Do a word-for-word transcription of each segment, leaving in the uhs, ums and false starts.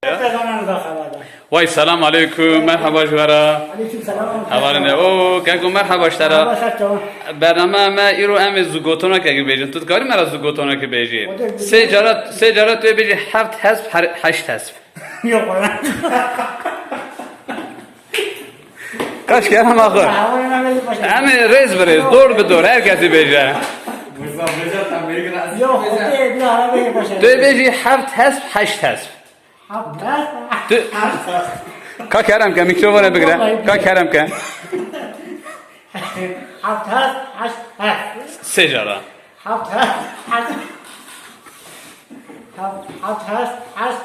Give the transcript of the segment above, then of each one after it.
Hep zamanında haberde. Vay, selam aleyküm, merhaba ji we re. Aleyküm selam. Hevalên e, o, keko merhaba ji te re. Merhaba, ser çavan. Bername me îro em ê zû gotonekekî bêjin. Tu dikarî me re zû gotonekî bêjî? O da Sê cara, sê cara tu ê bêjî heft hesp, her-, heşt hesp. Yok, ona. Kaç kere mi axir? Ha, ona ben de başladım. Em ê rêz bi rêz, dor bi dor, her kesî bêje. Yok, o da bir ara böyle başladım. Tu ê bêjî heft hesp, heşt hesp. Heft hesp. Tu, ka kerem ke, mikrofona bigire. Ka kerem ke. Heft hesp, heşt hesp. Sê cara. Heft hesp, heşt. Heft, heft hesp, heşt.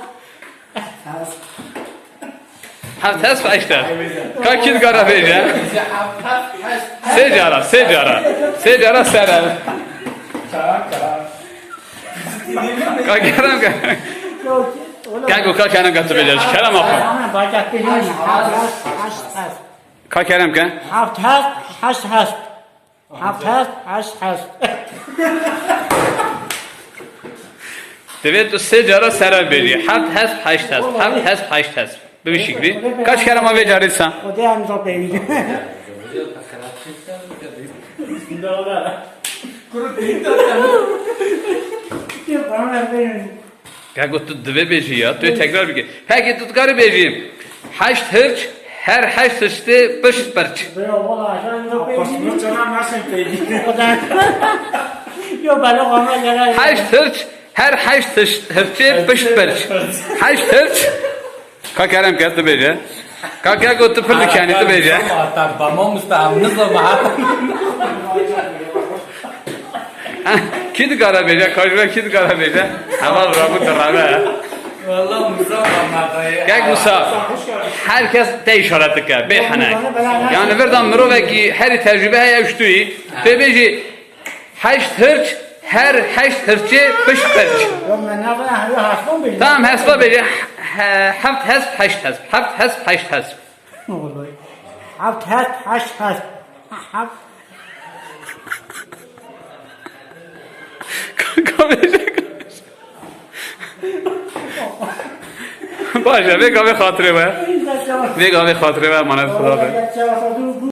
Heft hesp, heşt hesp. Ka kî dikare bêje? Sê cara, sê cara. Sê cara sere. Ka kerem ke. Yok, oğlum. Keko, ka kerem ke tu bêje. Kerem axir. Ama bacak bilmiyorum. Heft hesp, heşt hesp. Ka kerem ke. Heft hesp, heşt hesp. Heft hesp, heşt hesp. Divê tu sê cara sere bêjî. Heft hesp, heşt hesp. Heft hesp, heşt hesp. Bi vî şiklî. Kaç kere ma vê carî dîsa? O da em zor bêjî. Yok, bana ver, bêjî. Keko, tu divê bêjî ya, tu yê tekrar bikî. Pekî tu dikarî bêjî, heşt hirç, her heşt hirç tê pişt pirç. Bira, wala, sen ne Abbas, peyni? Bu çana nasıl peyni? Yo, ben o kadar gelen. Heşt hirç, her heşt hirç, hirçê pişt pirç. Heşt hirç. Ka kerem ke tu bêje. Ka Keko, tu pir dikenî, tu bêje. Tamam, tamam, usta, nizam ha. Kî dikare bêje? Ka ji we kî dikare bêje? Heval rabû direve. Vallahi Musa Muhammed dayı. Kek Musa, her kes te îşaret dike, bê henek. Yani, vir de mirovekî herî tecrûbe heye, ew ji tu yî. Pê bêjî, heşt hirç, her heşt hirçê pişt pirç. Yo, me nava, yo, hesbon bêjî. Tamam, hesba bêje. He-, heft hesp, heşt hesp. Heft hesp, heşt hesp. Ne oldu? Heft hesp, heşt hesp. Heft. Ka bêje. Baş e, vê gavê xatirê we. Vê gavê xatirê we, emanet Xuda be.